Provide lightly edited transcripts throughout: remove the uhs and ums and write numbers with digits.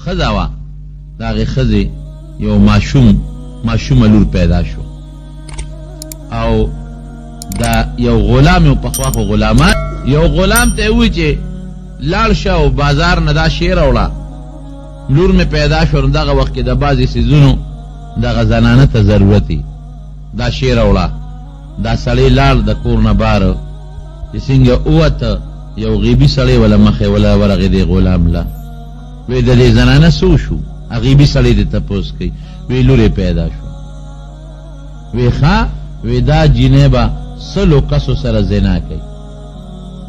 ښځه وه، د هغې ښځې یو ماشوم، ماشومه لور پیدا شو او دا یو غلام یو، پخوا خو غلامان، یو غلام ته یې وویل چې لاړ شه او بازار نه دا شی راوړه، لور مې پیدا شوه. نو دغه وخت کې د بعضې څیزونو دغه زنانه ته ضرورت وي، دا شی راوړه. دا سړی لاړ د کور نه بار، چې څنګه ووته یو غیبي سړی وله مخې وله ورغی دې غلام له، وی د دې زنانه څه وشو؟ غیبي سړی دې تپوس کوي. وی لور یې پیدا شوه. وی ښه، وی دا جینۍ به 100 کسو سره زنا کوي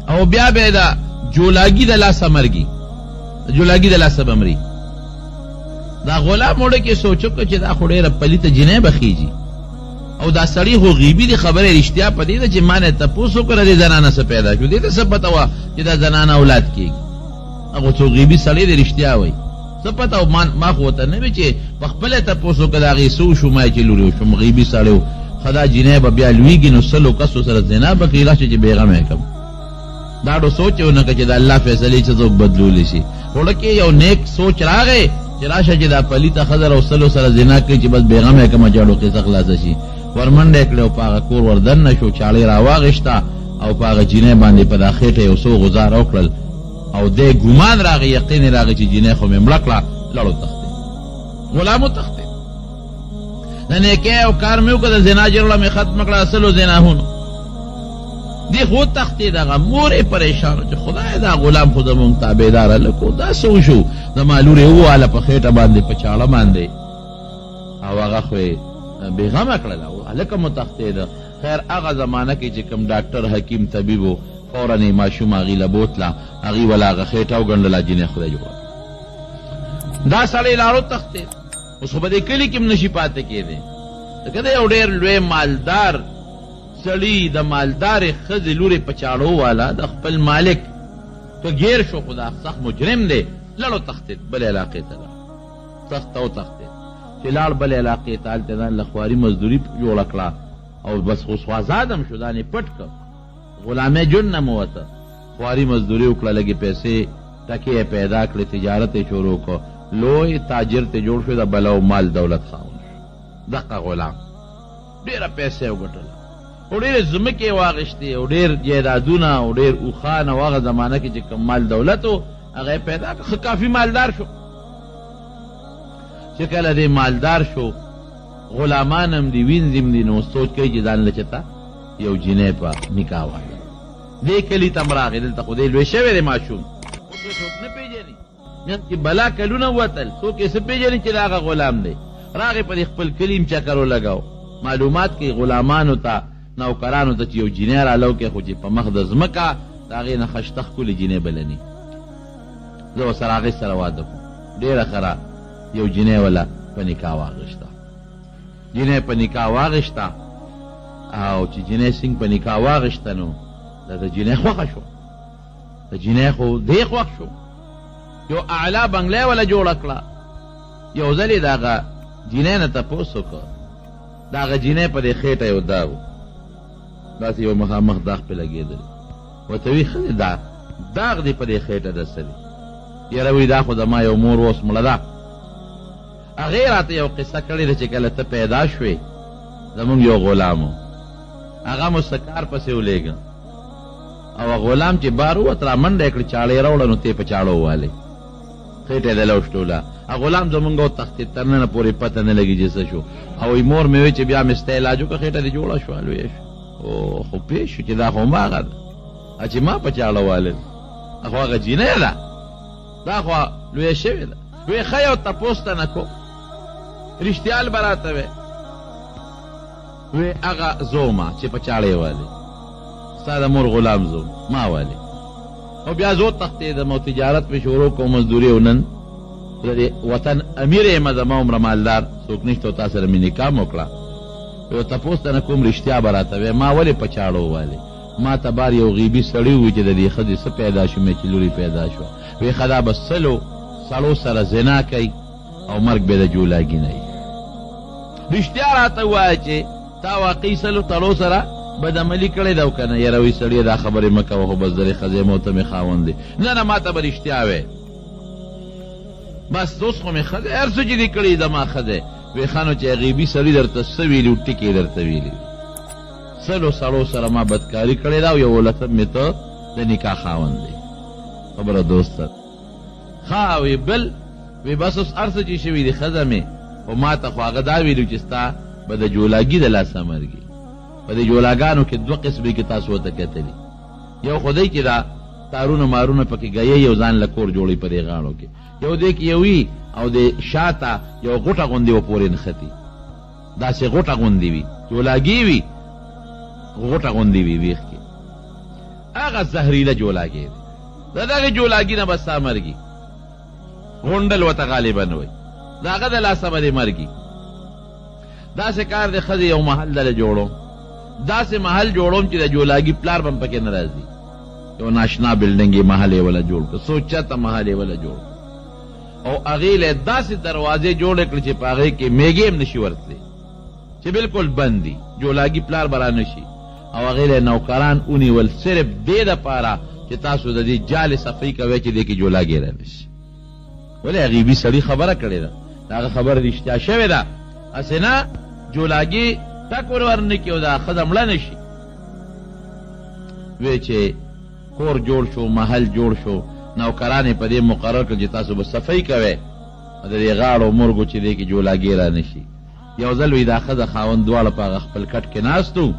او بیا به د جولاګي د لاسه مرګي، جولاګي د لاسه به مري. دا غلام وړوکی سوچ وکړ چې دا خو ډېره پلیته جینۍ به خېژي او دا سړی خو غیبي دی، خبره رښتیا په دې ده چې ما نه تپوس وکړ دې زنانه څه پیدا شو، دې ته څه پته وه چې دا زنانه اولاد کېږي؟ هغه څو غیبي سړی دی، رښتیا وایي، څه پته؟ او ما خو ورته نه وي چې په خپله تپوس وکړه د هغې څه وشو، ما یې چې لورې وشوم. غیبي سړی و، ښه دا جینۍ به بیا لویږي نو 100 کسو سره زنا به کوي، راشه چې بېغمه یې کړم. دا ډو سوچ یې ونه کړ چې د الله فیصلې څه څوک بدلولی شي. وړوکی یو نیک سوچ راغی چې راشه چې دا پلیته ښځه او 100 سره زنا کوي چې بس بېغمه یې کړم چې اډو قصه خلاصه شي. ورمنډه یې کړې او په هغه کور ور دننه شو، چاړې راواغېسته او په هغه جینۍ باندې په دا خېټه یو څو غوزار وکړل او دی ګمان راغی، یقین یې راغی چې جینۍ خو مې مړه کړه. لړ وتښتېد، غلام وتښتېد. د نیکۍ او کار مې وکړ، د زنا جرړه مې ختمه کړه، 100 زناهونو دی خو تښتېد. هغه مور یې پریشان چې خدای دا غلام خو زموږ تابعدار هلک و، دا څه وشو؟ زما لور یې وواله په خېټه باندې، په چاړه باندې، او هغه خو یې بېغمه کړله او هلک هم وتښتېده. خیر هغه زمانه کې چې کوم ډاکټر حکیم طبیب و، فورا یې ماشوم هغې له بوتله، هغې وله هغه خېټه وګنډله، جینۍ خدای جوړه کړه. دا سړی لاړ وتښتېد، اوس خو په دې کلي کې هم نشي پاتې کېدی، ځکه دی یو ډېر لوی مالدار سړي د مالدارې ښځې لورې په چاړو والا د خپل مالک که ګیر شو خو دا سخت مجرم دی. لړ وتښتېد، بلې علاقې ته لاړ، سخت وتښتېد. چې لاړ بلې علاقې ته، هلته ځان له خواري مزدوري جوړه کړه او بس اوس خو ازاد هم شو، ځان یې پټ کړ، غلامۍ ژوند نه ووته، خواري مزدوري وکړه، لږې پیسې ټکې یې پیدا کړې، تجارت یې شروع کړ، لوی تاجر ته جوړ شو، د بلو مال دولت خاوند شو. دقه غلام ډېره پیسې یې وګټله او ډېرې ځمکې یې واخیستې او ډېر جایدادونه او ډېر اوښان، او هغه زمانه کې چې کوم مال دولت و هغه یې پیدا کړ، ښه کافي مالدار شو. چې کله دی مالدار شو، غلامان هم دي، وینځې هم دي، نو سوچ کوي چې ځان له چېرته یو جینۍ په نکاح واده. دې کلي ته هم راغی، دلته خو دی لوی شوی دی ماشوم، اوس یې څوک نه پېژني، میان کې بلا کلونه ووتل، څوک یې څه پېژني چې دا هغه غلام دی. راغی په دې خپل کلي هم چکر ولګاو، معلومات کوي غلامانو ته، نوکرانو ته چې یو جینۍ رالو کې، خو چې په مخ د ځمکه د هغې نه خشته ښکلې جینۍ بله ني، زه ورسره هغې سره واده کوم. ډېره ښه، یو جینۍ وله په نکاح واخیسته، جینۍ په نکاح واخیسته. او چې جینۍ څنګه په نکاح واخیسته نو دا د جینۍ خوښه شوه، د جینۍ خو دی خوښ شو، یو اعلی بنګله یې وله جوړه کړه. یو ځل یې د هغه جینۍ نه تپوس وکړ، د هغه جینۍ په دې خېټه یو داغ و، داسې یو مخامخ داغ پرې لګېدلی. ورته وی ښځې دا داغ دې په دې خېټه د څه دی؟ یاره وی دا خو زما یو مور اوس مړه ده، هغې راته یو قصه کړې ده چې کله ته پیدا شوې زموږ یو غلام و، هغه مو څه کار پسې ولېږه او غلام چې بار ووت را منډه یې کړې، چاړه یې راوړه، نو ته یې په چاړه ووهلې، خېټه یې دله وشلوله. هغه غلام زموږ وتښتېد، تر ننه پورې پته نه لګي چې څه شو. او وایي مور مې وایي چې بیا مې ستا علاج وکړ، خېټه دې جوړه شوه، لویه شوه. او خو پوه شو چې دا خو هماغه ده چې ما په چاړه وهلې ده، خو هغه جینۍ ده، دا خو لویه شوې ده. وایي ښه یو تپوس ته نه کوم، رښتیال به راته وایې. وی هغه زومه چې په چاړې والې، ستا د مور غلام زوم ما والې. او بیا زه وتښتېدم او تجارت مې شروع کړ، مزدوري، او نن د دې وطن امیر یم، زما عمره مالدار څوک نشته او تا سره مې نکاح هم وکړه. یو تپوس ته نه کوم، رښتیا به راته وایې، ما ولې په چاړو والې؟ ما ته بار یو غیبي سړي وویل چې د دې ښځې څه پیدا شو، مې چې لورې پیدا شوه. وی ښه دا به 100 سړو سره زنا کوي او مرګ به د جولاګي نه وي. رښتیا راته ووایه چې تا واقعي 100 سړو سره بدعملي کړې ده او که نه؟ یاره وایي سړیه دا خبرې مه کوه، خو بس زه ښځه یم او ته مې خاوند دی. نه نه، ما ته به رښتیا وایې. بس اوس خو مې ښه دی، هر څه چې دې کړي زما ښه دی. وې ښه نو چې غیبي سړي درته څه ویلي وو، ټکي یې درته ویلي دي. سلو سړو سره ما بدکاري کړې ده او یوولسم مې ته د نکاح خاوند دی. خبره درسته ده. ښه وې بل وې بس اوس هر څه چې شوي دي ښځه مې خو ما ته خو هغه دا ویلي چې ستا به د جولاګي د لاسه مرګي. په دې جولاګانو کې دوه قسمې کې تاسو ورته کتلي، یو خو دی چې دا تارونه مارونه پکې ګیي او ځان له کور جوړوي په دې غاړو کې، یو دې کې یو وي او دې شاته یو غوټه غوندې ورپورې نښتي، داسې غوټه غوندې وي، جولاګي وي، غوټه غوندې وي ویښ کې، هغه زهریله جولاګی دی. د دغې جولاګي نه به ستا مرګي، غونډل ورته غالبا وایي، د هغه د لاسه به دې مرګي. داسې کار دی ښځې یو محل دله جوړوم، داسې محل جوړوم چې د جولاګي پلار به هم پکې نه راځي. یو ناشنا بلډنګ یې محل یې وله جوړ کړ، څو چته محل یې وله جوړ کړ او هغې له داسې دروازې جوړې کړې چې په هغې کې میږی هم نشي ورتلی، چې بالکل بند دي، جولاګي پلار به رانه شي. او هغې له نوکران ونیول صرف دې دپاره چې تاسو د دې جالې صفایي کوئ چې دې کې جولاګی رانه شي. ولې غیبي سړي خبره کړې ده، د هغه خبره رښتیا شوې ده، هسې نه جولاګي ټک ور ورنه کړي او دا ښځه مړه نه شي. وی چې کور جوړ شو، محل جوړ شو، نوکران یې په دې مقرر کړل چې تاسو به صفایي کوئ د دې غاړو مرګو چې دې کې جولاګی را نه شي. یو ځل وی دا ښځه خاوند دواړه په هغه خپل کټ کې ناست وو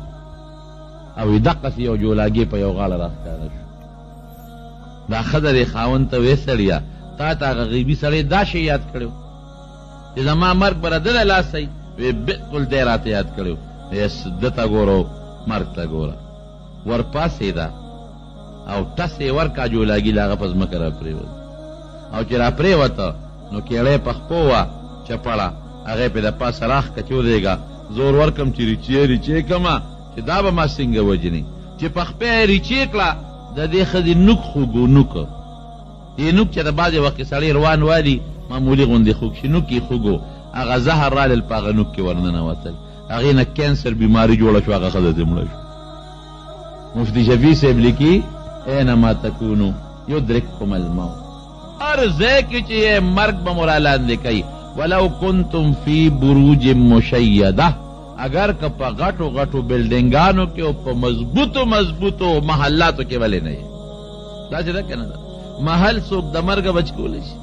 او وی دقسې یو جولاګی په یو غاړه راښکاره شو. دا ښځه دې خاوند ته وې سړیه تا ته هغه غیبي سړی دا شی یاد کړی چې زما مرګ به د ده له لاسه وي؟ وی بلکل دی راته یاد کړی و. یس ده ته ګوره او مرګ ته ګوره. ورپاڅېده او ټس یې ورکا، جولاګي له هغه په ځمکه راپرېوت او چې راپرېوته نو کېړی په خپو وه چپړه، هغه یې پرې د پاسه راښکه چې ودرېږه زور ورکړم چې ریچې ریچې کړم چې دا به ما څنګه وژني. چې په خپه یې ریچې کړه د دې ښځې نوک خوږ و، نوک دې نوک چې د بعضې وخت کې سړی روان والي معمولي غوندې خوږ شي، نوک یې خوږ و، هغه زهر رالل په هغه نوک کې ورننوتل، هغې نه کینسر بیماري جوړه شوه، هغه ښځه ترې مړه شوه. مفتي شفیع صاحب لیکي اینما تکونو یدرککم الموت، هر ځای کې چې یې مرګ به مو رالاندې کوي، ولو کنتم فی بروج مشیده، اګر که په غټو غټو بلډنګانو کې او په مضبوطو مضبوطو محلاتو کې ولې نه یې. داسې ده که نه ده؟ محل څوک د مرګه بچ کولی شي؟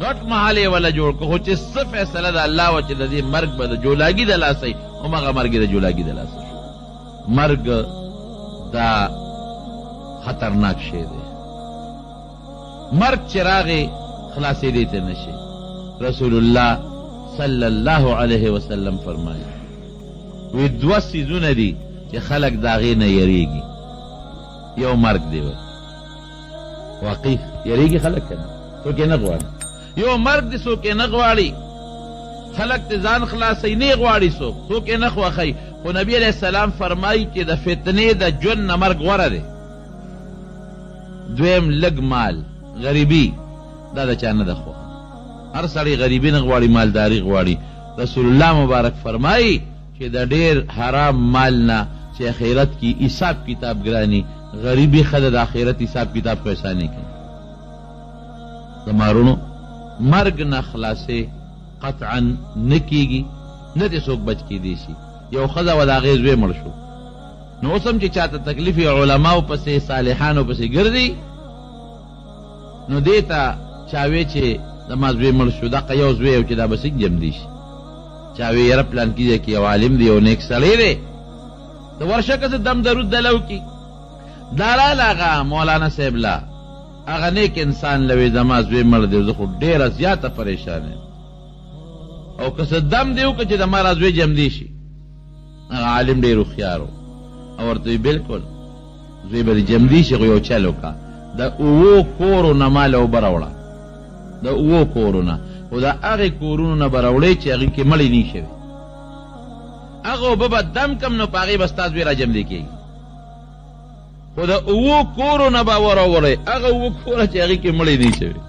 غټ محل یې وله جوړ کړ، خو چې څه فیصله د الله وه چې د دې مرګ به د جولاګي د لاسه وي، هماغه مرګ یې د جولاګي د لاسه شو. مرګ دا خطرناک شی دی. مرګ چې راغی خلاصېدی ته نه شي. رسول الله صلی الله علیه وسلم فرمایي وی دوه څیزونه دي چې خلک د هغې نه یریږي، یو مرګ دی، وایي واقعي یریږي خلک که نه، څوک یې نه غواړي. یو مرګ دی څوک یې نه غواړي، خلک ترې ځان خلاصوي، نه یې غواړي څوک، څوک یې نه خوښوي. خو نبي علیه السلام فرمایي چې د فتنې د ژوند نه مرګ غوره دی. دویم لږ مال، غریبي، دا د چا نه ده خوښه، هر سړی غریبي نه غواړي، مالداري غواړي. رسول الله مبارک فرمایي چې د ډېر حرام مال نه چې اخرت کې حساب کتاب ګراني، غریبي ښه ده، د اخرت حساب کتاب خو اساني کوي. زما وروڼو مرګ نه خلاصې قطعا نه کېږي، نه دې څوک بچ کېدی شي. یو ښځه وه د هغې زوی مړ شو، نو اوس هم چې چاته تکلیف وي علماو پسې صالحانو پسې ګرځي، نو دې ته چا وې چې زما زوی مړ شو، دقه یو زوی و چې دا به څنګه جمدی شي. چا وې یاره پلانکي ځای کې یو عالم دی، یو نیک سړی دی، ته ورشه که څه دم درود دله وکړي. دا راله هغه مولانا صاحب له هغه نیک انسان له وې زما زوی مړ دی، زه خو ډېره زیاته پریشان یم، او که څه دم دې وکړه چې د ما را زوی جمدی شي. هغه عالم ډېر هوښیار و او ورته وی بلکل زوی به دې جمدی شي، خو یو چل وکړه، د اوو کورو نه ما له اوبه راوړه، د اوو کورو نه، خو د هغې کورونو نه به راوړې چې هغې کې مړی نه شوی، هغه اوبه به دم کړم نو په هغې به ستا زوی راجمدی کېږي. خو د اوو کورو نه به وراوړې، هغه اووه کوره چې هغې کې مړی نه شوی،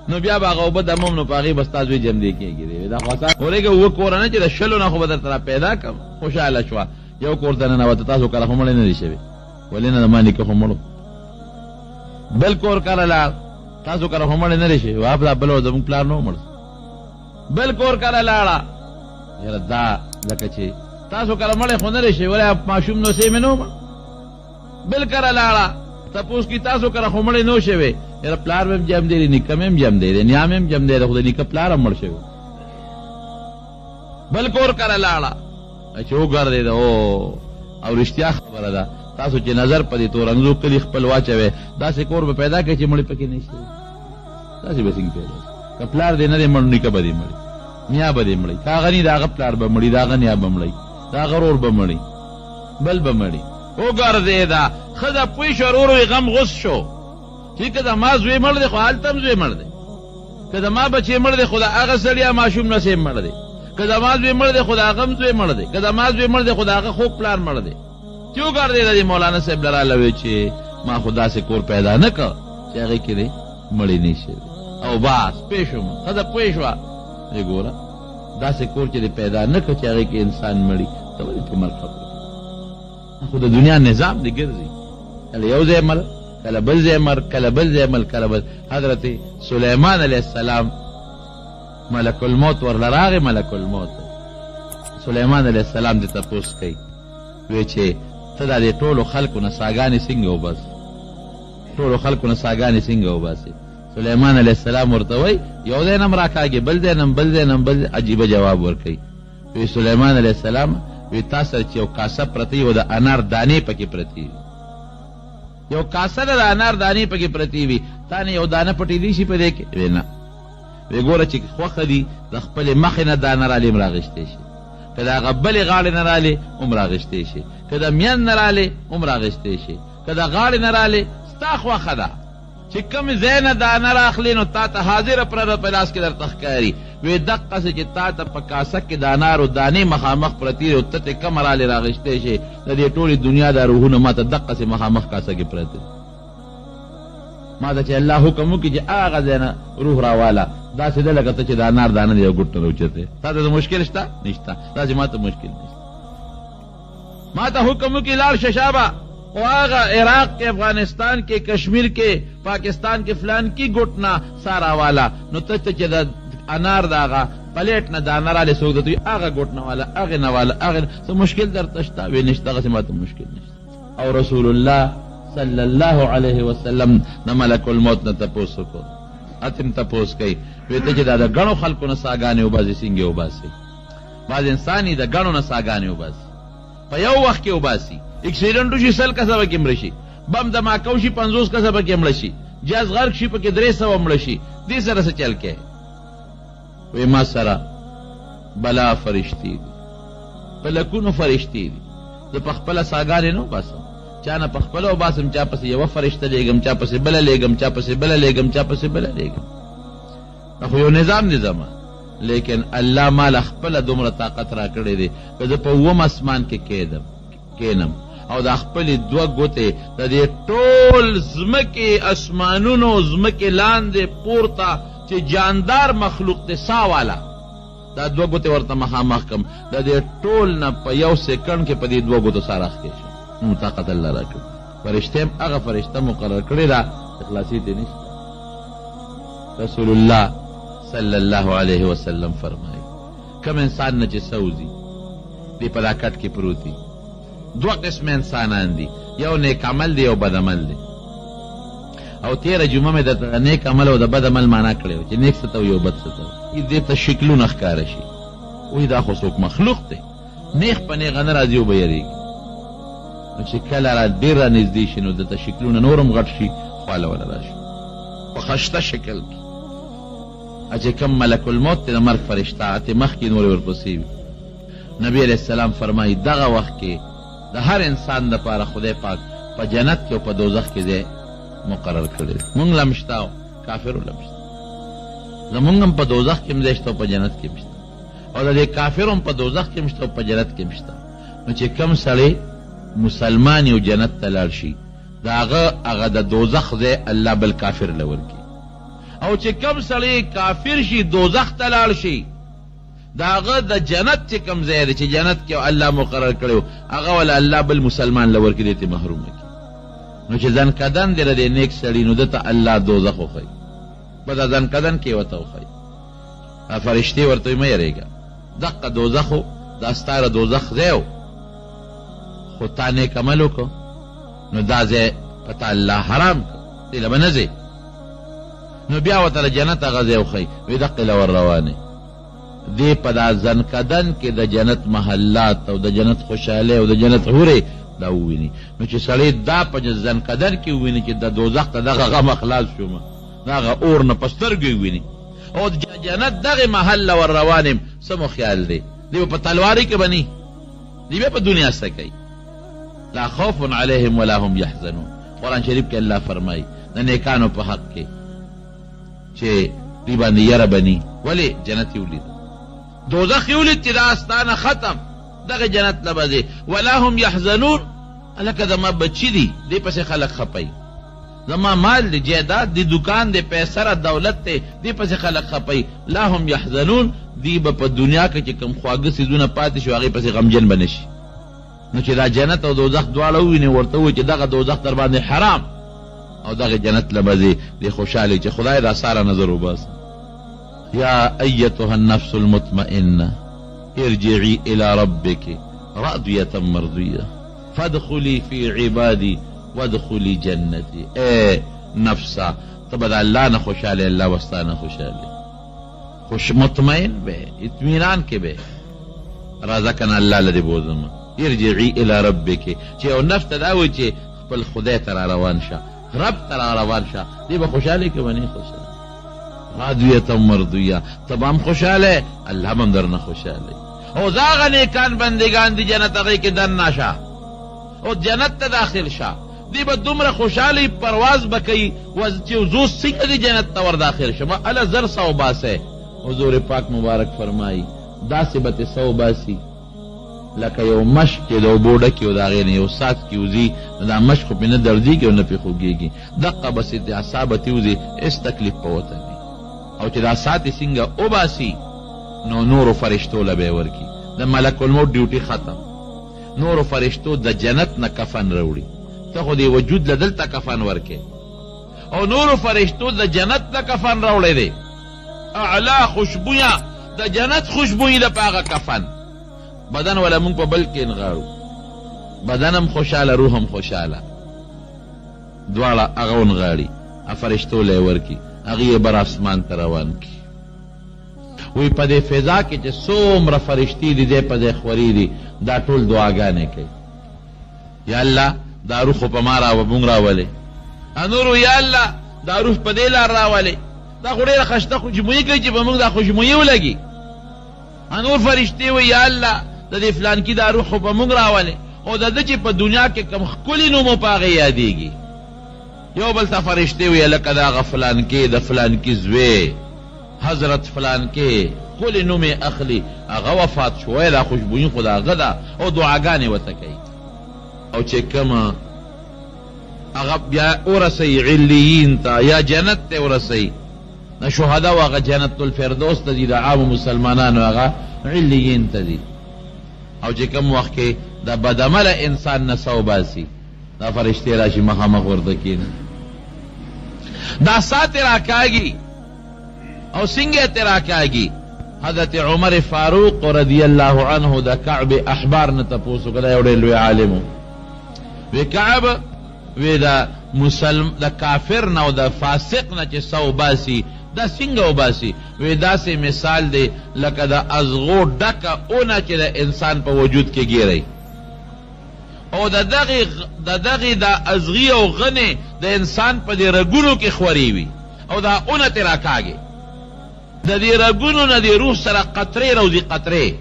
نو بیا به هغه اوبه دموم نو په هغې به ستا زوی جمدی کېږي. دی دا خو اسان اورېږه، اووه کوره نه چې د شلو نه خو به درته را پیدا کړم. خوشحاله شوه، یو کور ته ننوته، تاسو کره خو مړی نه دی شوی؟ ولې نه، زما نیکه خو مړ و. بل کور کره لاړ، تاسو کره خو مړی نه دی شوی. واه دا بله ورځ زموږ پلار نه و مړ. بل کور کره لاړه، یاره دا لکه چې تاسو کره مړی خو نه دی شوی، ولې ماشوم نوسې مې نه و مړ. بل کره لاړه، تپوس کی تاسو کره خو مړی نه و شوی. یاره پلار مې هم جم دی، نیکه مې هم جم دی، نیا مې هم جم دی، خو د نیکه پلار هم مړ شوی. بل کور کره لاړه، چې وګرځېده، او او رښتیا خبره ده، تاسو چې نظر په دې تورنګزو کلي خپل واچوئ، داسې کور به پیدا کړئ چې مړی پکې نه شي. داسې به څنګه پیدا شي؟ که پلار دې نه دی مړ، نیکه به دې مړی، نیا به دې مړی، که هغه نی د هغه پلار به مړی، د هغه نیا به مړی، د هغه ورور به مړی، بل به مړی. وګرځېده، ښځه پوه شوه، ورور یې غم غوڅ شو چې که زما زوی مړ دی، خو هلته هم زوی مړ دی، که زما بچی مړ دی، خو د هغه سړي ماشوم نسې مړ دی، که زما زوی مړ دی، خو د هغه هم زوی مړ دی، که زما زوی مړ دی، خو د هغه خوږ پلار مړ دی. چې وګرځېده، دې مولانا صاحب له راله وی چې ما خو داسې کور پیدا نه کړ چې هغې کې دې مړی نه شي. او بس پوه شوم. ښځه پوه شوه، وی ګوره داسې کور چې دې پیدا نه کړ چې هغې کې انسان مړي، ته ولې په مرګ خبرې کوې؟ خو د دنیا نظام دې ګرځي، کله یو ځای مړ، کله بل ځای مړ، کله بل ځای مړ، کله بل. حضرت سلیمان علیه السلام ملک الموت ورله راغی. ملک الموت سلیمان علیه السلام دې تپوس کوي، وی چې ته دا دې ټولو خلکو نه ساګانې څنګه وباسې؟ ټولو خلکو نه ساګانې څنګه وباسې؟ سلیمان علیه السلام ورته وایي یو ځای نه هم راکاږي، بل ځای نه هم، بل ځای نه هم، بل ځای. عجیبه جواب ورکوي. وی سلیمان علیه السلام، وی تا سره چې یو کاسه پرته وي، د انار دانې پکې پرتې وي، یو کاسه ده د انار دانې پکې پرتې وي، تا نه یو دانه پټېدی شي په دې کې؟ وی نه. وی ګوره چې خوښه دي د خپلې مخې نه دانه رالې هم راغېستې شي، که د هغه بلې غاړې نه رالې هم راغېستې شي، که د میند نه رالې هم راغېستې شي، که د غاړې نه رالې، ستا خوښه ده چې کوم ځای نه دانه راخلې، نو تا ته حاضره پرده په لاس کې درته ښکاري. وی دقسې چې تا ته په کاسه کې د انارو دانې مخامخ پرتې دي او ته ترې کومه رالې راغېستې شې، د دې ټولې دنیا دا روحونه ما ته دقسې مخامخ کاسه کې پراته دي. ما ته چې الله حکم وکړي چې هغه ځای نه روح راواله، داسې ده لکه ته چې د انار دانه د یو ګوټ نه راوچتې. تا ته څه مشکل شته؟ نشته. داسې ما ته مشکل نشته. ما ته حکم وکړي لاړ شه شابه، خو هغه عراق کې، افغانستان کې، کشمیر کې، پاکستان کې فلان کی ګوټ نه سا راواله، نو ته چې د انار د هغه پلیټ نه دانه رالې، څوک درته وایي هغه ګوټ نه واله، هغې نه واله، هغې نه، څه مشکل درته شته؟ وی نشته، دغسې ما ته مشکل نشته. او رسول الله صلی الله علیه وسلم د ملک الموت نه تپوس وکړو، اتم تپوس کوي، وی ته چې دا د ګڼو خلکو نه ساګانې وباسې، څنګه وباسې؟ بعض انسان یې د ګڼو نه ساګانې وباسي، په یو وخت کې وباسي. اکسیډنټ وشي 100 کسه پکې مړه شي، بم دماکه وشي 50 کسه پکې مړه شي، جاز غرق شي پکې 300 مړه شي، دې سره څه چل کوې؟ وی ما سره بلا فرشتې دي، په لکونو فرشتې دي، زه په خپله ساګانې نه وباسم، چا نه په خپله وباسم، چا پسې یوه فرشته لېږم، چا پسې بله لېږم، چا پسې بله لېږم، چا پسې بله لېږم. دا خو یو نظام دی زما، لیکن الله ما له خپله دومره طاقت راکړی دی که زه په اووم اسمان کې کېنم او دا خپلې دوه ګوتې د دې ټول ځمکې اسمانونو ځمکې لاندې پورته چې جاندار مخلوق دی سا والا، دا دوه ګوتې ورته مخامخ کړم، د دې ټول نه په یو سیکنډ کې په دې دوه ګوتو سا راښکې شم. نو طاقت الله راکړی. فرشته هم هغه فرشته مقرر کړې ده چې خلاصې ترې نشته. رسول الله صلی الله علیه وسلم فرمایي کوم انسان نه چې څه وځي دی په دا کټ کې پروت وي. دوه قسمه انسانان دي، یو نیک عمل دی، یو بد عمل دی. او تېره جمعه مې درته د نیک عمل او د بد عمل معنا کړې وه چې نیک څه ته وایي او بد څه ته وایي. دې ته شکلونه ښکاره شي، وایي دا خو څوک مخلوق دی، نیغ په نیغه نه راځي او به یریږي. نو چې کله را ډېر را نږدې شي نو دته شکلونه نور هم غټ شي، خواله وله راشي په خشته شکل کې. چې کوم ملک الموت دی، د مرګ فرشته، اتې مخکې نورې ورپسې وي. نبی علیه السلام فرمایي دغه وخت کې د هر انسان دپاره خدای پاک په جنت کې او په دوزخ کې ځای مقرر کړی دی. مونږ له هم شته او کافرو له هم شته، زمونږ هم په دوزخ کې هم ځای شته او په جنت کې هم شته، او د دې کافرو هم په دوزخ کې هم شته او په جنت کې هم شته. نو چې کوم سړی مسلمان یو جنت ته لاړ شي، د هغه هغه د دوزخ ځای الله بل کافر له ورکړي، او چې کوم سړی کافر شي دوزخ ته لاړ شي، د هغه د جنت چې کوم ځای دی چې جنت کې الله مقرر کړی و، هغه وله الله بل مسلمان له ورکړي، دی ترې محرومه کړي. نو چې ځنکدن دی د دې نیک سړي، نو ده ته الله دوزخ وښیي. به دا ځنکدن کې ورته وښایي. فرشتې ورته وایي مه یریږه، دقه دوزخ و، دا ستا د دوزخ ځای و، خو تا نیک عمل وکړ نو دا ځای په تا الله حرام کړ، دې له به نه ځې. نو بیا ورته د جنت هغه ځای وښایي، وایي دقې له ور روان یې. دې په دا ځنکدن کې د جنت محلات او د جنت خوشحالۍ او د جنت حورې دا وویني. نو چې سړی دا په ځنکدن کې وویني چې د دوزخ ته دغه غمه خلاص شوم، دغه اور نه په سترګو یې وویني او د جنت دغې محل له ور روان یم، څه مو خیال دی؟ دی به په تلواري کې به نه، دی بیا په دنیا څه کوي؟ لا خوف علیهم ولا هم یحزنون. قرآن شریف کې الله فرمایي د نیکانو په حق کې چې دوی باندې یره به نی، ولې؟ جنت یې ولید، دوزخ یې ولید چې دا ستانه ختم، دغه جنت له به ځې. ولا هم یحزنون، هلکه زما بچي دي، دې پسې خلک خپه وي، زما مال دی، جایداد دی، دکان دی، پیسه را دولت دی، دې پسې خلک خپه وي. لا هم یحزنون، دوی به په دنیا کې چې کوم خواږه څیزونه پاتې شو هغې پسې غمجن به نه شي. نو چې دا جنت او دوزخ دواړه وویني ورته ووایي چې دغه دوزخ در باندې حرام او دغه جنت له به ځې، دې خوشحاله چې خدای دا ساره نظر وباسه. یا ایتها النفس المطمئنه ارجعي الى ربک راضیة مرضیة فادخلي في عبادي وادخلي جنتي. ای نفسه ته به د الله نه خوشحاله، الله به ستا نه خوشحاله، خوش مطمئن به، اطمینان کې به، راځه کنه الله له دې بوځم. ارجعي الى ربک، چې یو نفس ته دا وایي چې خپل خدای ته را روان شه، رب ته را روان شه، دې به خوشحاله که به نه خوشحاله؟ راضیة مرضیة، ته به هم خوشحاله، الله به هم درنه خوشحاله. او زه هغه نیکان بندګان دي جنت هغې کې دننه شه او جنت ته داخل شه، دی به دومره خوشحاله وي، پرواز به کوي چې زه اوس څنګه دې جنت ته ور داخل شم، هله زر سا وباسئ. حضور پاک مبارک فرمایي داسې به ترې سا وباسي لکه یو مشک چې د اوبو ډکې او د هغې نه یو څاڅکی وځي، نو دا مشک خو پرې نه دردېږي او نه پرې خوږېږي، دقه بس دا ساه به ترې وځي، هېڅ تکلیف به ورته نه وي. او چې دا ساه ترې څنګه وباسي نو نورو فرشتو له به یې ورکړي. د ملک الموت ډیوټي ختم، نورو فرشتو د جنت نه کفن راوړي، ته خو دې وجود له دلته کفن ورکې، او نورو فرشتو د جنت نه کفن راوړی دی، اعلی خوشبویه د جنت خوشبویي ده په هغه کفن. بدن ولا مونږ په بل کې نغاړو، بدن هم خوشحاله، روح هم خوشحاله، دواړه هغه ونغاړي، فرشتو له یې ورکړي، هغوی یې بر اسمان ته روان کړي. وایي په دې فضا کې چې څومره فرشتې دي ځای په ځای خورې دي، دا ټول دعاګانې کوي، یا الله دا روح خو په ما راوه مونږ راولې، نورو یا الله دا روح په دې لار راولې، دا خو ډېره خشته خوشبویي کوي چې په مونږ دا خوشبویي ولګي. نور فرشتې وایي یا الله د دې فلانکي دا روح خو په مونږ راولې، او د ده چې په دنیا کې کوم ښکلي نوم و په هغې یادېږي. یو بل ته فرشتې وایي لکه د هغه فلانکي د فلانکي زوی حضرت فلانکي ښکلی نوم یې اخلي، هغه وفات شو، وایه دا خوشبویي خو د هغه ده، او دعاګانې ورته کوي. او چې کومه هغه بیا ورسوي علیین ته یا جنت ته ورسوي، د شهداو هغه جنت الفردوس ته ځي، د عامو مسلمانانو هغه علیین ته ځي. او چې کوم وخت کې د بدعمله انسان نه ساه وباسي، دا فرشتې راشي مخامخ ورته کښېني، دا ساه ترې راکاږي. او څنګه یې ترې راکاږي؟ حضرت عمر فاروق رضی الله عنه د کعب احبار نه تپوس وکړ، دا یو ډېر لوی عالم و، وی کعب وی د مسلم د کافر نه او د فاسق نه چې ساه وباسي دا څنګه وباسي؟ وی داسې مثال دی لکه د ازغو ډکه اونه چې د انسان په وجود کې ګیری او د دغې د دغې د ازغي او غنې د انسان په دې رګونو کې خورې وي او دا اونه ترې راکاږي، د دې رګونو نه دې روح سره قطرې راوځي، قطرې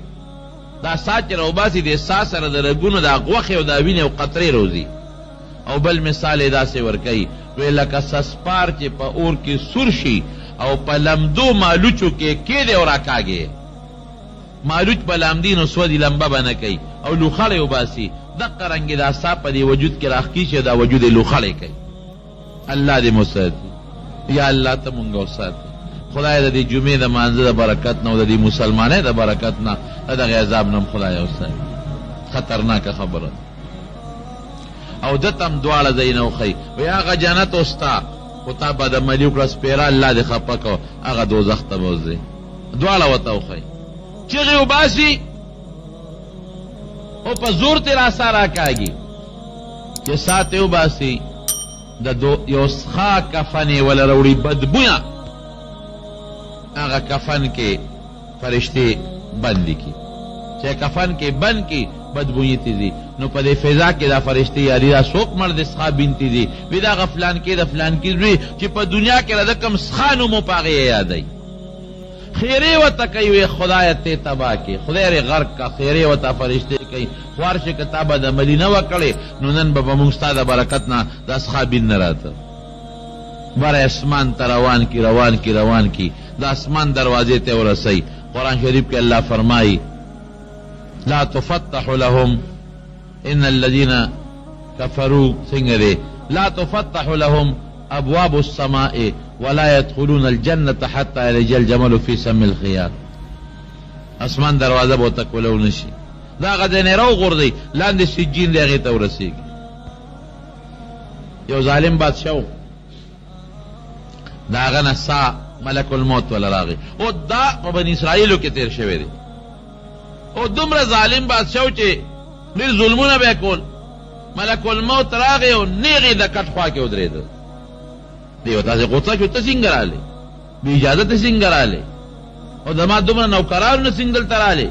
دا ساه چې راوباسي دې ساه سره د رګونو دا غوښې او دا وینې او قطرې راوځي. او بل مثال یې داسې ورکوي، وایي لکه سسپار چې په اور کې سور شي او په لمدو مالوچو کې کېدی او راکاږي، مالوچ به لامدي نو سوځي، لمبه به نه کوي او لوخړې وباسي، دقه رنګې دا ساه په دې وجود کې راښکي شي او دا وجود یې لوخړې کوي. الله دې مو ساتي، یا الله ته مونږ وساتي. خدای د دې جمعې د مانځه د برکت نه او د دې مسلمانۍ د برکت نه د دغه عذاب نه هم خدای وساتي. خطرناکه خبره ده. او ده ته هم دواړه ځایونه وښیي، وایي هغه جنت او ستا خو تا بدعملي وکړه، سپېره الله دې خپه کړ، هغه دوزخ ته به ځې. دواړه ورته وښيي، چغې وباسي او په زور ترې را ساه راکاږي. چې ساه ترې وباسي، د دو یو سخا کفن یې وله راوړي، بدبویه هغه کفن کې فرشتې بندې کړي. چې کفن کې بند کړي، بدبویي ترې ځي. نو په دې فضا کې دا فرشتې یادي، دا څوک مړ دی سخا بنتې ځي، وي دا هغه فلانکی د فلانکي زوی چې په دنیا کې د ده کوم سخا نوم و، په هغې یې یادوي. خیرې ورته کوي، وي خدایه تې تباه کړې، خدای رې غرق کړه. خیرې ورته فرشتې کوي، خوار شې که تا بدعملي نه وه کړې نو نن به په موږ ستا د برکت نه دا سخا بین نه راته. بره اسمان ته روان کړي، روان کړي، روان کړي، د اسمان دروازې ته یې ورسوي. قرآن شریف کې الله فرمایي، لا تفتح لهم ان الذين کفروا، څنګه دی؟ لا تفتح لهم ابواب السماء ولا يدخلون الجنة حتى يلج الجمل في سم الخياط. اسمان دروازه به ورته کولو نه شي، د هغه ځای نه یې راوغورځوي، لاندې سجین دی هغې ته ورسېږي. یو ظالم بادشاه و، د هغه نه سا ملک الموت وله راغی، او دا په بني اسرائیلو کې تېر شوی دی. او دومره ظالم بادشاه و چې ډېر ظلمونه به یې کول. ملک الموت راغی او نېغ یې د کټ خوا کې ودرېده. دی ورته داسې غوسه شو، ته څنګه رالې؟ بې اجازته څنګه رالې؟ او زما دومره نوکرانو نه څنګه دلته رالې؟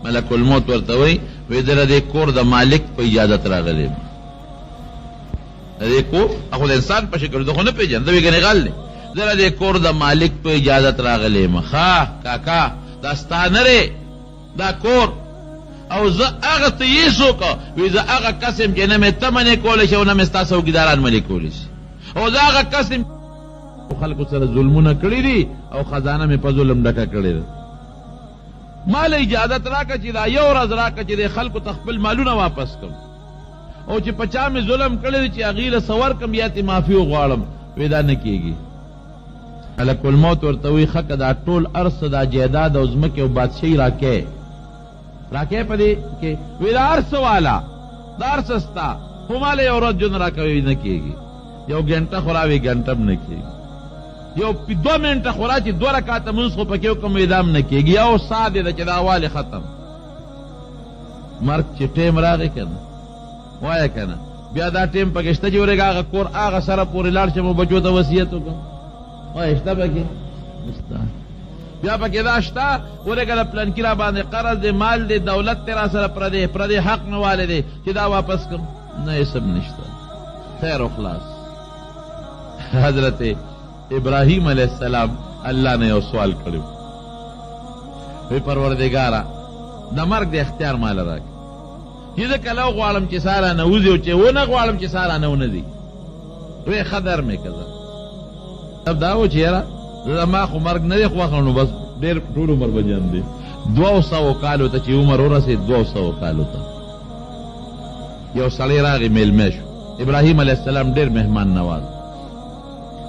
ملک الموت ورته وایي، وایي زه د دې کور د مالک په اجازت راغلی یم. د دې کور خو د انسان په شکل زه خو نه پېژنم، ته وایې ګنې غل دی. زه د دې کور د مالک په اجازت راغلی یم. ښه کاکا، دا ستا نه دی دا کور، او زه هغه ته یې څوک؟ وایي زه هغه کس یم چې نه مې ته منې کولی شې او نه مې ستا څوکیداران منې کولی شي، او زه هغه کس یم خلکو سره ظلمونه کړي دي او خزانه مې په ظلم ډکه کړې ده. ما له اجازت راکړه چې دا یو ورځ راکړه چې دې خلکو ته خپل مالونه واپس کړم، او چې په چا مې ظلم کړی دی چې هغوی له څه ورکړم یا ترې معافي وغواړم. وایي دا نه کېږي. ملک الموت ورته وایي، ښه که دا ټول هر څه، دا جایداد او ځمکې او بادشاهي راکې راکې په دې کې، وایي دا هر څه والا، دا هر څه ستا، خو ما له یو ورځ ژوند راکوي. وایي نه کېږي. یو ګنټه خو راوي، ګنټه هم نه کېږي. یو 2 منټه خو را چې 2 رکعته لمونځ خو پکې وکړم، وایي دا هم نه کېږي. یو ساه دې ده چې دا والې ختم. مرګ چې ټیم راغی که نه، وایه که نه، بیا دا ټیم پکې شته چې ورېږه هغه کور هغه سره پورې لاړ شم او بچو ته وصیت وکړم؟ وایه شته پکې؟ نشته. بیا پکې دا شته ورېږه د پلنکي را باندې قرض دی، مال دی، دولت دی را سره پردی، پردی حق مې والې دی چې دا واپس کړم؟ نه، هېڅ هم نشته. خیر او خلاص. حضرت ابراهیم علیه السلام الله نه یو سوال کړی، وی پروردګاره د مرګ د اختیار مال راکړه چې زه کله وغواړم چې ساه رانه وځي او چې ونه غواړم چې ساه رانه ونه ځي. وی ښه در مې که زه دا و چې یاره زما خو مرګ نه دی خوښ، نو بس ډېر ټول عمر به ژوند دی. 200 کالو ته چې عمر ورسېد، 200 کالو ته یو سړی راغی مېلمه شو. ابراهیم علیه السلام ډېر مهمان نواز،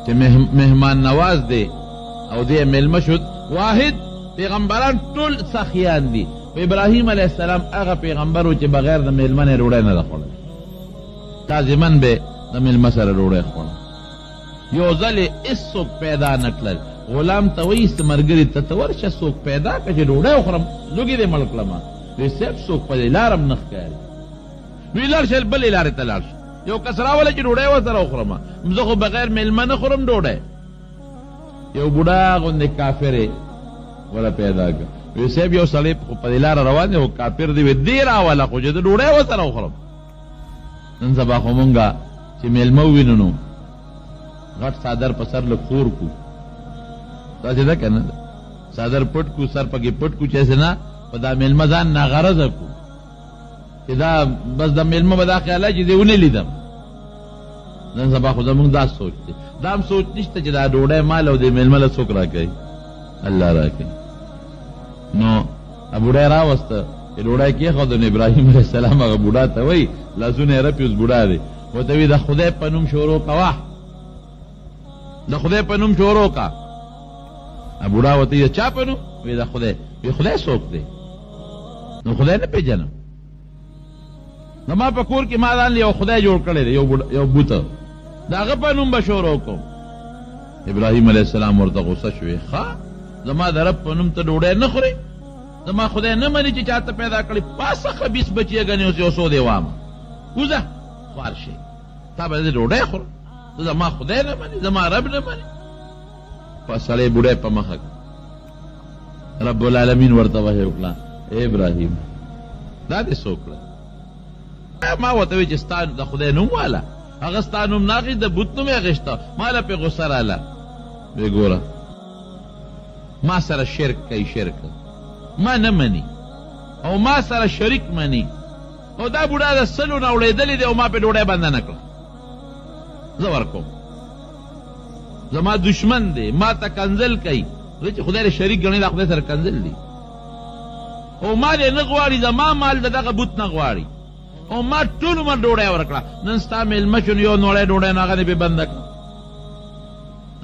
چې مهمان نواز دی او دی مېلمه شو. واحد پیغمبران ټول سخیان دي، خو ابراهیم علیه السلام هغه پیغمبر و چې بغیر د مېلمه نه یې ډوډۍ نه ده خوړلې، لازماً به د مېلمه سره ډوډۍ خوړه. یو ځل یې هېڅوک پیدا نه کړل، غلام ته وایي څه ملګري ته ته ورشه څوک پیدا کړه چې ډوډۍ وخورم، لوږې دې مړ کړم. وایي صاحب څوک په دې لاره هم نه ښکاري. وایي لاړ شه بلې لارې ته لاړ شه، یو کس راوله چې ډوډۍ ورسره وخورم، زه خو بغیر مېلمه نه خورم ډوډۍ. یو بوډا غوندې کافر یې وله پیدا کړ، وایي صاحب یو سړی خو په دې لاره روان دی خو کافر دی، وایي دې راوله خو چې زه ډوډۍ ورسره وخورم. نن سبا خو مونږ چې مېلمه ووینو نو غټ څادر په سر لږ خور کړو، داسې ده که نه؟ څادر پټ کړو، سر پکې پټ کړو چې هسې نه په دا مېلمه ځان ناغرضه کړو، چې دا بس د مېلمه به دا خیال چې زه ونه لیدم. نن سبا خو زمونږ دا سوچ دی، دا هم سوچ نشته چې دا ډوډۍ مال او د مېلمه له څوک راکوي، الله راکوي. نو بوډۍ راوسته چې ډوډۍ کېښوده، نو ابراهیم علیه السلام هغه بوډا ته وایي، لاسونه یې رپي، اوس بوډا دی، ورته وایي د خدای په نوم شروع کوه، د خدای په نوم شروع کا. بوډا ورته وایي د چا په نوم؟ وایي د خدای. وایي خدای څوک دی؟ نو خدای نه پېژنم، زما په کور کې ما ځان یو خدای جوړ کړی دی، یو بوت، د هغه په نوم به شروع کوم. ابراهیم علیه السلام ورته غوسه شوې، ښه زما د رب په نوم ته ډوډۍ نه خورې، زما خدای نه مني چې چاته پیدا کړې، پاسه خبیث بچیه ګنې اوس یو څو دی وامه، وځه خوار شې، تا به زه ډوډۍ خورم، ته زما خدای نه منې، زما رب نه منې. په سړی بوډۍ په مخه کړ. رب العالمین ورته وحی وکړه، ای ابراهیم دا دې څه وکړل؟ ما ورته وویل چې ستا د خدای نوم واله، هغه ستا نوم نه اخیست، د بت نوم یې اخیسته، ما له پرې غوسه راله. وی ګوره ما سره شرک کوي، شرک ما نه مني او ما سره شریک مني، او دا بوډا د سلو نه اوړېدلی دی او ما پرې ډوډۍ بنده نه کړه، زه ورکوم، زما دشمن دی، ما ته کنځل کوي، زه چې خدای له شریک ګڼي دا خدای سره کنځل دي، او ما دې نه غواړي، زما مال د دغه بت نه غواړي، او ما ټول عمر ډوډۍ ورکړه، نن ستا مېلمه شو نو یو نوړی ډوډۍ نو هغه دې پرې بنده کړه.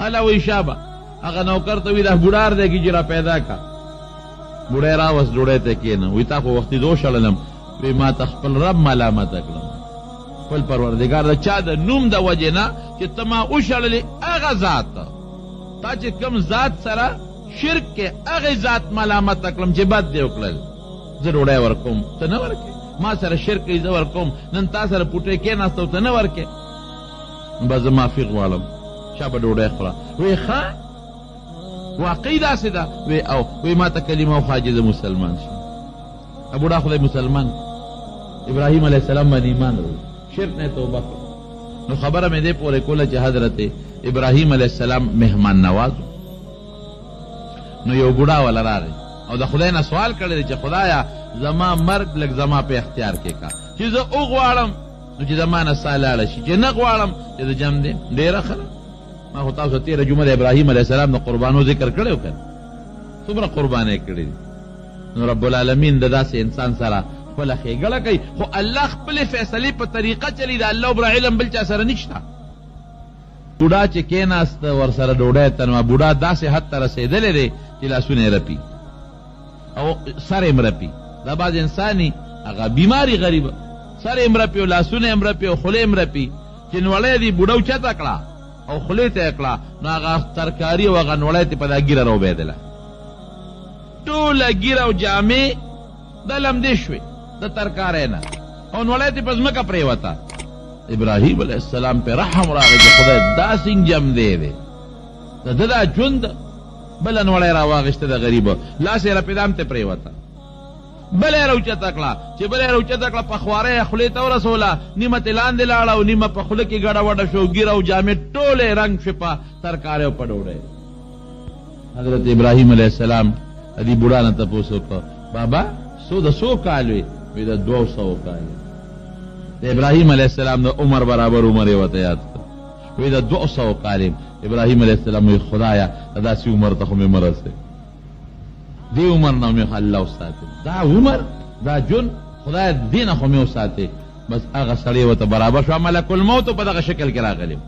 هله وایي شابه هغه نوکر ته وایي دا بوډار دی کي چې را پیدا کړه. بوډۍ راوست ډوډۍ ته کښېنه، وایي تا خو وختي زه وشړلم، وایي ما ته خپل رب ملامته کړم، خپل پروردګار د چا د نوم د وجې نه چې ته ما وشړلې، هغه ذات تا چې کوم ذات سره شرک کې هغه ذات ملامت کړم چې بد دې وکړل، زه ډوډۍ ورکوم ته نه ورکې، ما سره شرک کوي زه ورکوم، نن تا سره پوټې کېناسته او ته نه ورکې، نو بس زه معافي غواړم، شابه ډوډۍ خوره. وی ښه واقعي داسې ده؟ وی او. وی ما ته کلمه وښایه چې زه مسلمان شم. بوډا خدای مسلمان ابراهیم علیه السلام باندې ایمان راوړ، شرک نه توبه کړه. نو خبره مې دې پورې کوله چې حضرت ابراهیم علیه السلام مهمان نواز، نو یو بوډا ولا راغی او د خدای نه سوال کړی دی چې خدایا زما مرګ لږ زما په اختیار کې کا، چې زه وغواړم نو چې زما نه ساه لاړه شي، چې نه غواړم چې زه جم دی. ډېره ښه ده. ما خو تاسو تېره جمعه د ابراهیم علیه السلام د قربانو ذکر کړی و که نه، څومره قربانۍ کړې دي. نو رب العالمین د داسې انسان سره خپله ښېګړه کوي، خو الله خپلې فیصلې په طریقه چلی، د الله عمره علم بل چا سره نشته. بوډا چې کېناست ورسره ډوډۍ ته، نو بوډا داسې حد ته رسېدلی دی چې لاسونه یې رپي او سر یې هم رپي. دا بعض انساني هغه بیماري غریبه، سر یې هم رپي او لاسونه یې هم رپي او خوله یې هم رپي، چې نوړی دې بوډا اوچته کړه او خولې ته یې کړه، نو هغه ترکاري او هغه نوړی ترې په دا ږیره راوبهېدله، ټوله ږیره او جامې د لمدې شوې د ترکارۍ نه، او نوړی ترې په ځمکه پرېوته. ابراهیم علیه السلام پې رحم راغی چې خدای داسې انجام دی دی د ده دا ژوند. بله نوړی راواخیسته د غریب، لاس یې رپېده هم ترې پرېوته. بله یې راوچته کړه، چې بله یې راوچته کړه په خوارۍ یې خولې ته ورسوله، نیمه ترې لاندې لاړه او نیمه په خوله کې ګډه وډه شوه، ږیره او جامې ټولې رنګ شوې په ترکارۍ او په ډوډۍ. حضرت ابراهیم علیه السلام د دې بوډا نه تپوس وکړ، بابا څو د څو کال وې؟ وی د 200 کال. د ابراهیم علیه السلام د عمر برابر عمر یې ورته یاد کړ، وی د 200 کال یم. ابراهیم علیه السلام وی خدایا د داسې عمر ته خو مې مه رسوې، دې عمر نه مې الله وساتې، دا عمر دا ژوند خدای دې نه خو مې وساتې. بس هغه سړی ورته برابر شو، ملک الموت په دغه شکل کې راغلی،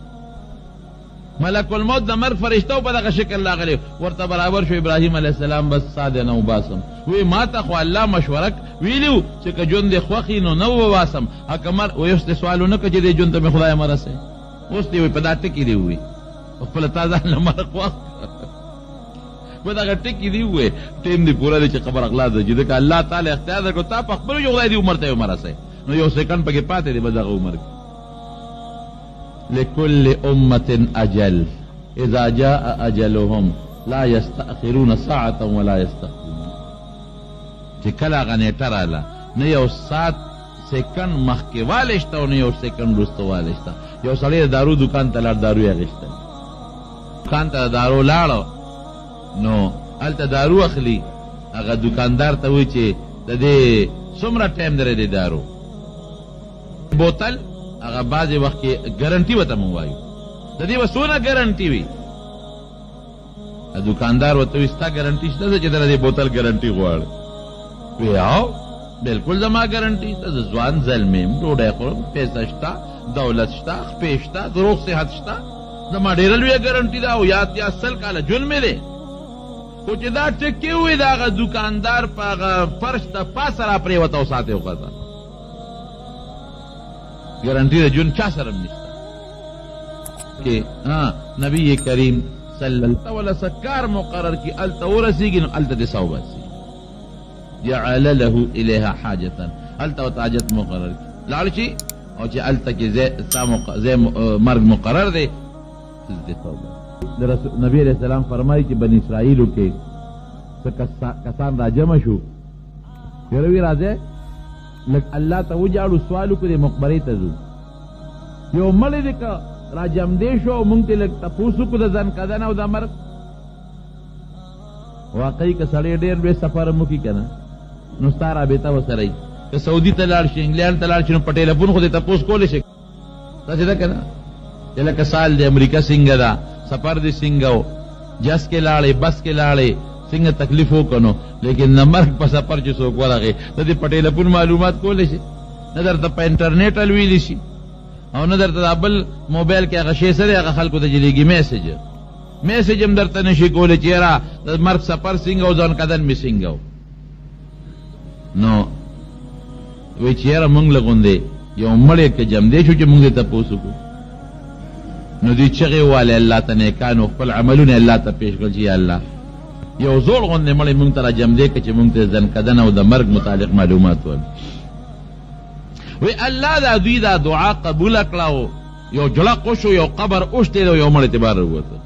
ملک الموت د مرګ فرشته په دغه شکل راغلی، ورته برابر شو. ابراهیم علیه السلام بس ساده نه وباسم، وی ما ته خو الله مشوره ویلي وو چې که ژوند دې خوښ وي نو نه وباسم، که مر وایي اوس دې سوال ونه کړ چې دې ژوند ته مې خدای مه رسوي، اوس دې وایي په دا ټکي دې ووایي، خپله تا ځان له مرګ خوښ په دغه ټکي دې ووایي، ټایم دې پوره دی چې خبره خلاصه شي، ځکه الله تعالی اختیار درکړو تا په خپل خدای دې عمر ته مه رسوي، نو یو سیکنډ پکې پاتې دی بس دغه عمر کې. لكل أمة أجل إذا جاء أجلهم لا يستأخرون ساعة ولا يستقدمون. چې کله هغه نېټه راله، نه یو ساعت سیکنډ مخکې والی شته او نه یو سیکنډ وروسته والی شته. یو سړی د دارو دوکان ته لاړ، دارو یې اخیستل، دوکان ته د دارو لاړ، نو هلته دارو اخلي، هغه دوکاندار ته وایي چې د دې څومره ټایم دی د دارو بوتل، هغه بعضې وخت کې ګارنټي ورته مونږ وایو، د دې به څونه ګارنټي وي؟ دوکاندار ورته وایي ستا ګارنټي شته چې ته د دې بوتل ګارنټي غواړې؟ وایي او بلکل زما ګارنټي شته، زه ځوان زلمی یم، ډوډۍ خورم، پیسه شته، دولت شته، خپې شته، روغ صحت شته، زما ډېره لویه ګارنټي ده او یا 80 کاله ژوند مې دی. خو چې دا ټکی ووایي د هغه دوکاندار په هغه فرش د پاسه راپرېوته او ساعت یې وخوته. ګارنټي د ژوند چا سره هم نشته. کې نبی کریم صلی الله ولا سکار مقرر کی هلته ورسېږي، نو هلته دې ساه وباسي. جعل له الیها حاجتا، هلته ورته حاجت مقرر کړي، لاړ شي او چې هلته کې ځای مرګ مقرر دی، دې ساه وباسي. د نبی علیه السلام فرمایي چې بني اسرائیلو کې څه کسان راجمع شو، یاره وی راځئ لږ الله ته وجاړو، سوال وکړو، دې مقبرې ته ځو، یو مړی دی که راجمدې شو او مونږ ترې لږ تپوس وکړو د ځنکدن او د مرګ. واقعي که سړی ډېر لوی سفر هم وکړي که نه، نو ستا رابطه ورسره وي. که سعودي ته لاړ شي، انګلینډ ته لاړ شي، نو په ټیلیفون خو دې تپوس کولی شي، داسې ده که نه؟ چې لکه سال دی، امریکا څنګه ده، سفر دې څنګه و، جس کې لاړې، بس کې لاړې، څنګه تکلیف وکړو. لیکن د مرګ په سفر چې څوک ورغی، ته دې په ټیلیفون معلومات کولی شي؟ نه درته په انټرنیټ الویلی شي او نه درته دا بل موبایل کې هغه شی څه دی، هغه خلکو ته چې لېږي میسج، میسج هم درته نه شي کولی چې یاره د مرګ سفر څنګه و، ځان کدن مې څنګه و. نو وایي چې یاره موږ له غوندې یو مړی که جمدی شو چې موږ دې تپوس وکړو. نو دوی چغې ووالې الله ته، نیکانو خپل عملونه الله ته پیش کړل چې یا الله یو زوړ غوندې مړی موږ ته راجمدی کړه چې موږ ته ځنکدن او د مرګ متعلق معلومات ورکړي. وی الله دا دوی دا دعا قبوله کړه او یو جړق وشو، یو قبر اوشتېد او یو مړی ترې بهر راووته.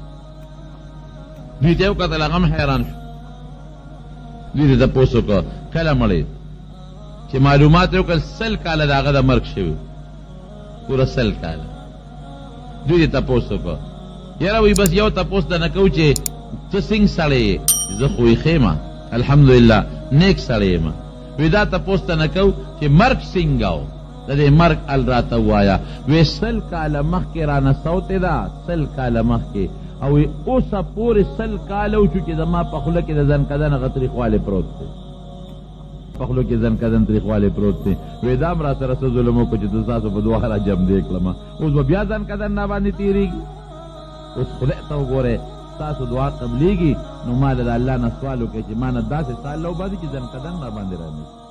دوی ته یې وکتل، هغه هم حیران شو. دوی ترې تپوس وکړ کله مړی، چې معلومات یې وکړل 100 کاله د هغه د مرګ شوی، پوره 100 کاله. دوی دې تپوس وکړ، یاره وایي بس یو تپوس درنه کوو چې ته څنګه سړی یې؟ زه خو یې ښه یم الحمدلله، نیک سړی یم. وایي دا تپوس درنه کوو چې مرګ څنګه و، د دې مرګ حال راته ووایه. وایي 100 کاله مخکې رانه سوتې ده، 100 کاله مخکې، او وایي اوسه پورې 100 کاله وشو چې زما په خوله کې د ځنکدن هغه تریخوالی پروت دی، په خوله کې ځنکدن تریخوالی پروت دی. وایي دا هم راسره څه ظلم وکړو چې زه ستاسو په دعا راجمدې کړم، اوس به بیا ځنکدن راباندې تېرېږي. اوس خدای ته وګورئ، ستاسو دعا قبلېږي، نو ما له د الله نه سوال وکړئ چې ما نه داسې سال وباسي چې ځنکدن راباندې رانه شي.